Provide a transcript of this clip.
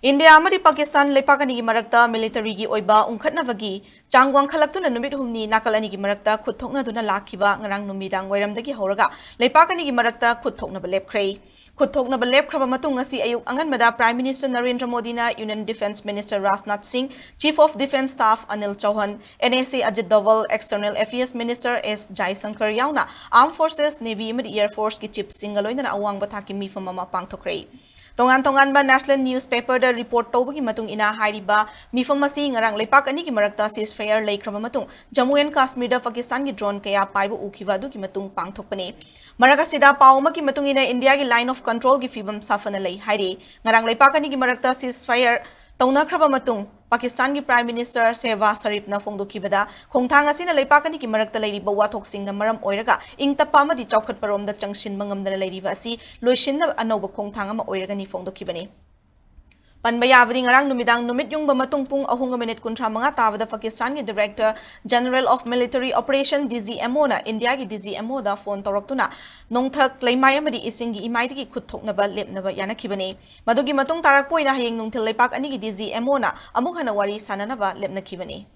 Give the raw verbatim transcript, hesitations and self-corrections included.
India ꯑꯃꯗꯤ ꯄꯥꯀꯤꯁꯇꯥꯟ ꯂꯩꯄꯥꯛ ꯑꯅꯤꯒꯤ ꯃꯔꯛꯇ ꯃꯤꯂꯤꯇꯔꯤꯒꯤ ꯑꯣꯏꯕ ꯎꯪꯈꯠꯅꯕꯒꯤ ꯆꯥꯡ ꯋꯥꯡꯈꯠꯂꯛꯇꯨꯅ ꯅꯨꯃꯤꯠ ꯍꯨꯝꯅꯤ ꯅꯥꯀꯜ ꯑꯅꯤꯒꯤ ꯃꯔꯛꯇ ꯈꯨꯠ ꯊꯣꯛꯅꯗꯨꯅ ꯂꯥꯛꯈꯤꯕ ꯉꯔꯥꯡ ꯅꯨꯃꯤꯗꯥꯡ ꯋꯥꯏꯔꯝꯗꯒꯤ ꯍꯧꯔꯒ ꯂꯩꯄꯥꯛ ꯑꯅꯤꯒꯤ ꯃꯔꯛꯇ ꯈꯨꯠ ꯊꯣꯛꯅꯕ ꯂꯦꯞꯈ꯭ꯔꯦ꯫ ꯈꯨꯠ ꯊꯣꯛꯅꯕ ꯂꯦꯞꯈ꯭ꯔꯕ ꯃꯇꯨꯡ ꯉꯁꯤ ꯑꯌꯨꯛ ꯑꯉꯟꯕꯗ Prime Minister ꯅꯔꯦꯟꯗ꯭ꯔ ꯃꯣꯗꯤꯅ Union Defence Minister ꯔꯥꯖꯅꯥꯊ ꯁꯤꯡ, Chief of Defence Staff Anil ꯆꯧꯍꯟ, NSC Ajit ꯗꯣꯚꯜ, External Affairs Minister ꯑꯦꯁ ꯖꯥꯏꯁꯪꯀꯔ ꯌꯥꯎꯅ Armed Forces, Navy ꯑꯃꯗꯤ Air Forceꯀꯤ chiefꯁꯤꯡꯒ ꯂꯣꯏꯅꯅ ꯑꯋꯥꯡꯕ ꯊꯥꯛꯀꯤ ꯃꯤꯐꯝ ꯑꯃ ꯄꯥꯡꯊꯣꯛꯈ꯭ꯔꯦ꯫ ꯇꯣꯉꯥꯟ ꯇꯣꯉꯥꯟꯕ national newspaperꯗ report ꯇꯧꯕꯒꯤ ꯃꯇꯨꯡ ꯏꯟꯅ ꯍꯥꯏꯔꯤꯕ ꯃꯤꯐꯝ ꯑꯁꯤ ꯉꯔꯥꯡ ꯂꯩꯄꯥꯛ ꯑꯅꯤꯒꯤ ꯃꯔꯛꯇ ceasefire ꯂꯩꯈ꯭ꯔꯕ ꯃꯇꯨꯡ ꯖꯝꯃꯨ and ꯀꯥꯁꯃꯤꯔꯗ ꯄꯥꯀꯤꯁꯇꯥꯟꯒꯤ drone ꯀꯌꯥ ꯄꯥꯏꯕ ꯎꯈꯤꯕ ꯑꯗꯨꯒꯤ ꯃꯇꯨꯡ ꯄꯥꯡꯊꯣꯛꯄꯅꯤ꯫ ꯃꯔꯛ ꯑꯁꯤꯗ ꯄꯥꯎ ꯑꯃꯒꯤ ꯃꯇꯨꯡ ꯏꯟꯅ ꯏꯟꯗꯤꯌꯥꯒꯤ line of controlꯒꯤ ꯐꯤꯕꯝ ꯁꯥꯐꯅ ꯂꯩ ꯍꯥꯏꯔꯤ꯫ ꯉꯔꯥꯡ ꯂꯩꯄꯥꯛ ꯑꯅꯤꯒꯤ ꯃꯔꯛꯇ ceasefire ꯇꯧꯅꯈ꯭ꯔꯕ ꯃꯇꯨꯡ ꯄꯥꯀꯤꯁꯇꯥꯟꯒꯤ Prime Minister ꯁꯦꯍꯕꯥꯖ ꯁꯔꯤꯐꯅ ꯐꯣꯡꯗꯣꯛꯈꯤꯕꯗ, ꯈꯣꯡꯊꯥꯡ ꯑꯁꯤꯅ ꯂꯩꯄꯥꯛ ꯑꯅꯤꯒꯤ ꯃꯔꯛꯇ ꯂꯩꯔꯤꯕ ꯋꯥꯊꯣꯛꯁꯤꯡꯅ ꯃꯔꯝ ꯑꯣꯏꯔꯒ ꯏꯪ ꯇꯞꯄ ꯑꯃꯗꯤ ꯆꯥꯎꯈꯠꯄꯔꯣꯝꯗ ꯆꯪꯁꯤꯟꯕ ꯉꯝꯗꯅ ꯂꯩꯔꯤꯕ ꯑꯁꯤ ꯂꯣꯏꯁꯤꯟꯅꯕ ꯑꯅꯧꯕ ꯈꯣꯡꯊꯥꯡ ꯑꯃ ꯑꯣꯏꯔꯒꯅꯤ ꯐꯣꯡꯗꯣꯛꯈꯤꯕꯅꯤ꯫ ꯄꯟꯕ ꯌꯥꯕꯗꯤ, ꯉꯔꯥꯡ ꯅꯨꯃꯤꯗꯥꯡ ꯅꯨꯃꯤꯠ ꯌꯨꯡꯕ ꯃꯇꯨꯡ ꯄꯨꯡ ꯑꯍꯨꯝꯒ minute ꯀꯨꯟꯊ꯭ꯔꯥ ꯃꯉꯥ ꯇꯥꯕꯗ ꯄꯥꯀꯤꯁꯇꯥꯟꯒꯤ Director General of Military Operation, DGMOꯅ ꯏꯟꯗꯤꯌꯥꯒꯤ DGMOꯗ phone ꯇꯧꯔꯛꯇꯨꯅ ꯅꯣꯡꯊꯛ ꯂꯩꯃꯥꯏ ꯑꯃꯗꯤ ꯏꯁꯤꯡꯒꯤ ꯏꯃꯥꯏꯗꯒꯤ ꯈꯨꯠ ꯊꯣꯛꯅꯕ ꯂꯦꯞꯅꯕ ꯌꯥꯅꯈꯤꯕꯅꯤ꯫ ꯃꯗꯨꯒꯤ ꯃꯇꯨꯡ ꯇꯥꯔꯛꯄ ꯑꯣꯏꯅ ꯍꯌꯦꯡ ꯅꯨꯡꯊꯤꯜ ꯂꯩꯄꯥꯛ ꯑꯅꯤꯒꯤ DGMOꯅ ꯑꯃꯨꯛ ꯍꯟꯅ ꯋꯥꯔꯤ ꯁꯥꯅꯅꯕ ꯂꯦꯞꯅꯈꯤꯕꯅꯤ꯫